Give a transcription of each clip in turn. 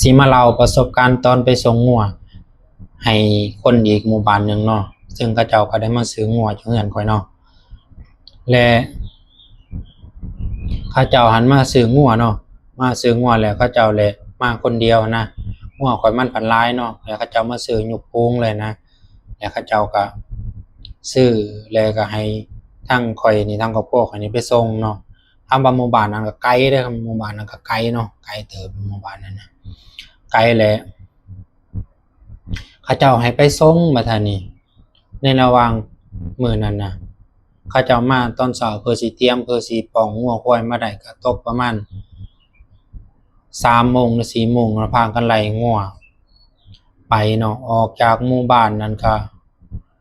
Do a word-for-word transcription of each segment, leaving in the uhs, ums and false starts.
สิมาเล่าประสบการณ์ตอนไปส่งงัวให้คนอีกหมู่บ้านหนึ่งเนาะ ซึ่งเขาเจ้าก็ได้มาซื้องัวอยู่เฮือนข่อยเนาะ และเขาเจ้าหันมาซื้องัวเนาะ มาซื้องัวแล้วเขาเจ้าแหละมาคนเดียวนะ งัวข่อยมันพันหลายเนาะ แล้วเขาเจ้ามาซื้อยกฝูงเลยนะ แล้วเขาเจ้าก็ซื้อ แล้วก็ให้ทั้งข่อยนี่ ทั้งครอบครัวข่อยนี่ไปส่งเนาะ ถามว่าหมู่บ้านนั้นก็ไกลเด้อครับ หมู่บ้านนั้นก็ไกลเนาะ ไกลเติบหมู่บ้านนั้นนะ ไกลแหละ เขาเจ้าให้ไปส่งบัดนี้ ในระหว่างมื้อนั้นนะ เขาเจ้ามาตอนเช้าเพื่อสิเตรียม เพื่อสิป้องงัวควายมาได้ก็ตกประมาณสามโมงหรือสี่โมง แล้วพากันไล่งัวไปเนาะ ออกจากหมู่บ้านนั้นก็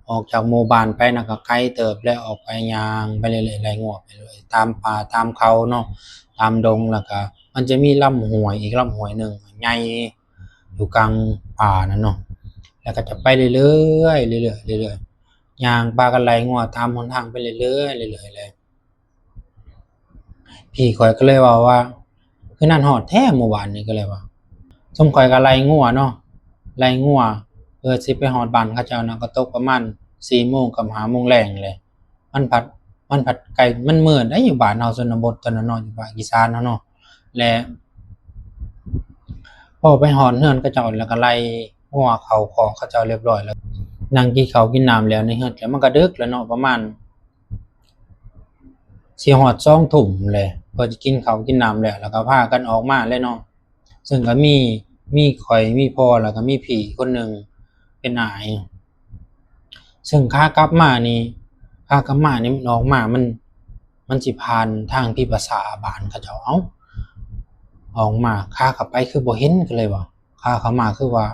ออกจากหมู่บ้านไปนะก็ไกลเติบ แล้วออกไปย่างไปเรื่อยๆ ไล่งัวไปเรื่อย ตามป่าตามเขาเนาะ ตามดง แล้วก็มันจะมีลำห้วยอีกลำห้วยหนึ่งใหญ่อยู่กลางป่านั่นเนาะ แล้วก็จะไปเรื่อยๆ เรื่อยๆ เรื่อยๆ ย่างพากันไล่งัวตามหนทางไปเรื่อยๆ เรื่อยๆ เลย พี่ข่อยก็เลยเว้าว่า คือนั่นฮอดแท้หมู่บ้านนี่ ก็เลยว่า ซุมข่อยก็ไล่งัวเนาะ ไล่งัวเพื่อสิไปฮอดบ้านเขาเจ้านะ ก็ตกประมาณสี่โมงกับห้าโมงแลงเลย มันพัด มันพัดไกล มันมืดได้อยู่บ้านเฮาชนบทตอนนั้นเนาะ อยู่ภาคอีสานเฮาเนาะ และพอไปฮอดเฮือนเขาเจ้าแล้วก็ไล่งัวเข้าคอกเขาเจ้าเรียบร้อยแล้ว นั่งกินข้าวกินน้ำแล้วในเฮือน แล้วมันก็ดึกแล้วเนาะ ประมาณ สิฮอดสองทุ่มเลย พอจะกินข้าวกินน้ำแล้ว แล้วก็พากันออกมาเลยเนาะ ซึ่งก็มี มีข่อย มีพ่อ แล้วก็มีพี่คนหนึ่งเป็นอ้าย ซึ่งขากลับมานี่ ขากลับมานี่มันออกมา มัน มันสิผ่านทางพิพาษาบ้านเขาเจ้า เอ้า ออกมา ขากลับไปคือบ่เห็น ก็เลยว่า ขากลับมาคือว่า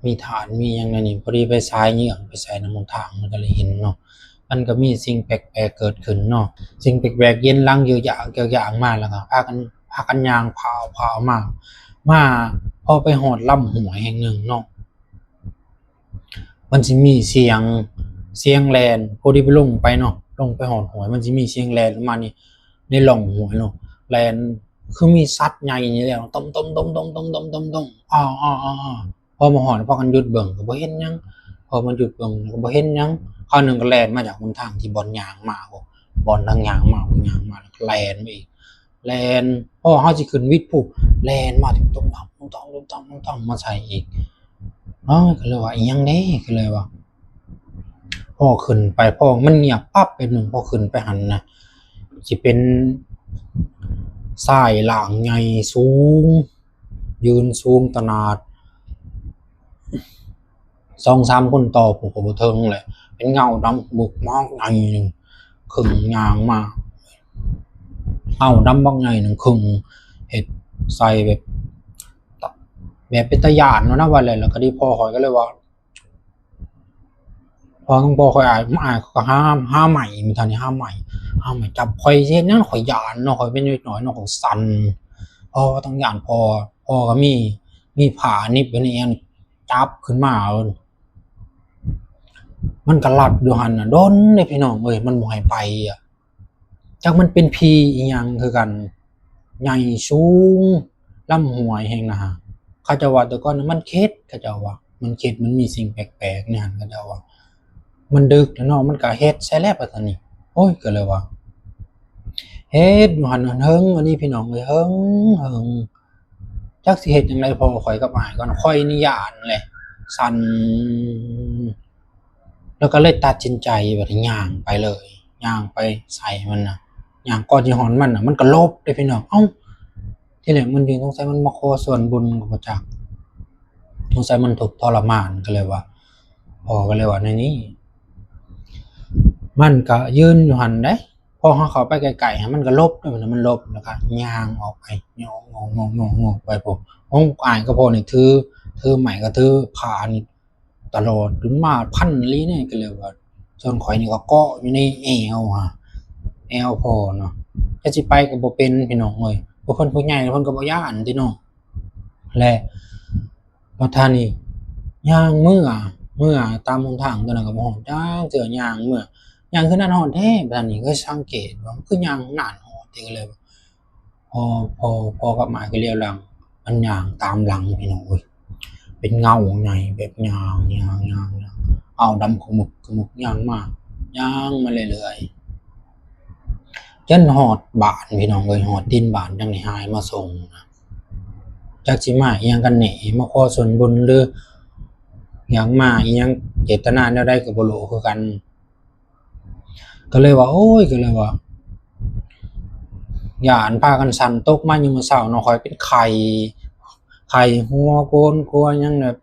มีถ่านมีหยังในนี่ พอดีไปสายเยื้องไปใส่น้ำมันทาง มันก็เลยเห็นเนาะ มันก็มีสิ่งแปลกๆเกิดขึ้นเนาะ สิ่งแปลกๆเย็นหลังเยอะๆเยอะๆมา แล้วก็พากัน พากันย่างผ่าผ่ามา มา พอไปฮอดลำห้วยแห่งหนึ่งเนาะ มันสิมีเสียง เสียงแล่น พอดีไปลงไปเนาะ ลงไปฮอดห้วย มันสิมีเสียงแล่นลงมานี่ ในร่องห้วยเนาะ แล่นคือมีสัตว์ใหญ่นี่แหละ ต้มๆๆๆๆๆๆๆ อ้อๆๆๆ พอมาฮอด พากันหยุดเบิ่งก็บ่เห็นหยัง พอมันหยุดเบิ่งก็บ่เห็นหยัง คราวหนึ่งก็แล่นมาจากหนทางที่บ่อนย่างมา บ่อนทางย่างมา บ่อนย่างมา แล้วก็แล่นมาอีก แล่น พอเฮาสิขึ้นวิดภู แล่นมา ตุ้มตั้ม ตุ้มตั้ม ตุ้มตั้ม ตุ้มตั้ม มาใส่อีก เอ้ย ก็เลยว่า อีหยังเด้ ก็เลยว่า พอขึ้นไป พอมันเงียบปั๊บ แป๊บหนึ่ง พอขึ้นไปหั้นนะ สิเป็นชายร่างใหญ่สูง ยืนสูงตะหนาด สองสามคนต่อผู้ก็บ่เทิงแหละ เป็นเงาดำบึกมากใหญ่หนึ่ง ครึ่งย่างมา เงาดำบักใหญ่หนึ่งครึ่ง เฮ็ดใส่แบบ แบบเป็นตาย้านเนาะนะ ว่าแล้ว แล้วก็ดีพ่อข่อยก็เลยว่า พอต้องบอกข่อยอาย อายก็ห้าม ห้ามใหม่ มีเท่านี้ห้ามใหม่ ห้ามใหม่จับข่อยเฮ็ดหยัง ข่อยย้านเนาะ ข่อยเป็นเด็กน้อยเนาะ ข่อยสั่น พ่อก็ต้องย้านพ่อ พ่อก็มี มีผ้าหนีบไว้ในแอว จับขึ้นมา มันก็ลัดอยู่หั่นน่ะ ดนเลยพี่น้องเอ้ย มันบ่ให้ไปอ่ะ จักมันเป็นผีอีหยังคือกัน ใหญ่สูง ลำห้วยแห่งนะฮะ เขาเจ้าว่าแต่ก่อนมันเข็ด เขาเจ้าว่ามันเข็ด มันมีสิ่งแปลกๆในหั่น เขาเจ้าว่า มันดึกแล้วเนาะ มันก็เฮ็ดใส่แล้วบัดนี้ โอ้ย ก็เลยว่า เฮ็ดอยู่หั่นเฮิง อันนี้พี่น้องเอ้ย เฮิง เฮิง จักสิเฮ็ดจั่งใด พ่อข่อยกับอ้ายก่อน ข่อยนี่ย้านแหละ สั่น แล้วก็เลยตัดสินใจว่าย่างไปเลย ย่างไปใส่มันนะ ย่างก่อนสิฮอดมันน่ะ มันก็หลบเด้พี่น้อง เอ้า ทีแรกมันยืน สงสัยมันมาขอส่วนบุญก็บ่จัก สงสัยมันทุกข์ทรมาน ก็เลยว่า พ่อก็เลยว่า ในนี้ มันก็ยืนอยู่หั่นเด้ พอเฮาเข้าไปใกล้ๆ มันก็หลบเด้ มันหลบ แล้วก็ย่างออกไป ย่องๆๆๆไปพุ้น ของอ้ายกับพ่อนี่ถือ ถือไม้ก็ถือผ้านี่ตลอด จนมาพันอีหลีนี่ ก็เลยว่า ส่วนข่อยนี่ก็เกาะอยู่ในแอวฮะ แอวพ่อเนาะ จะสิไปก็บ่เป็นพี่น้องเอ้ย ผู้เพิ่นผู้ใหญ่เพิ่นก็บ่ย้านติเนาะ และ บัดท่านี้ย่างเมือ เมือตามหนทางตัวนั้นก็บ่ฮอดจักเทื่อ ย่างเมือ ย่างคือนั่นฮอดแท้ บัดท่านี้ก็สังเกตว่ามันคือย่างนานฮอด ก็เลย พอ พอ พอกลับมาก็เหลียวหลัง มันย่างตามหลังพี่น้องเอ้ย เป็นเงาใหญ่แบบย่างย่างย่างย่าง เอาดำขมุกขมุกย่างมา ย่างมาเรื่อยๆ จนฮอดบ้านพี่น้องเอ้ย ฮอดตีนบ้านจั่งได้หายมาส่งนะ จักสิมาอีหยังกันแหน่ มาขอส่วนบุญหรือหยัง มาอีหยัง เจตนาแนวใดก็บ่รู้คือกัน ก็เลยว่า โอ้ย ก็เลยว่า ย่านพากันสั่น ตกมายังมื้อเช้าเนาะ ข้อยเป็นไข้ ไข้หัวโกน กลัวหยังแบบ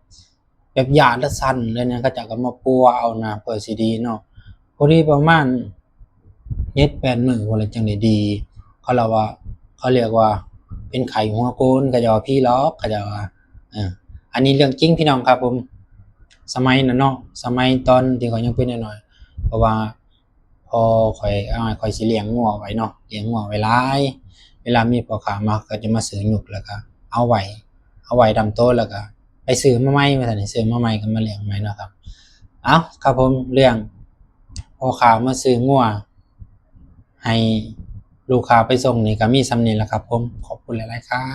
แบบย่านละสั่นเลยนะ เขาเจ้าก็มาปัวเอานะ เพื่อสิดีเนาะ พอดีประมาณเจ็ดแปดมื้อพุ้นแหละจั่งได้ดี เขาเรียกว่า เขาเรียกว่าเป็นไข้หัวโกน เขาเจ้าว่าผีหลอก เขาเจ้าว่า เออ อันนี้เรื่องจริงพี่น้องครับผม สมัยนั้นเนาะ สมัยตอนที่ข้อยยังเป็นน้อยๆ เพราะว่าพ่อข้อย อ้ายข้อยสิเลี้ยงงัวไว้เนาะ เลี้ยงงัวไว้หลาย เวลามีพ่อค้ามาก็จะมาซื้อหยุกแล้วก็เอาไว้ เอาไว้ดำโต๊ะแล้วก็ไปซื้อมาใหม่ ว่าซั่น ซื้อมาใหม่ก็มาเลี้ยงใหม่เนาะครับ เอ้า ครับผม เรื่องพ่อค้ามาซื้องัวให้ลูกค้าไปส่งนี่ก็มีส่ำนี้แหละครับผม ขอบคุณหลายๆครับ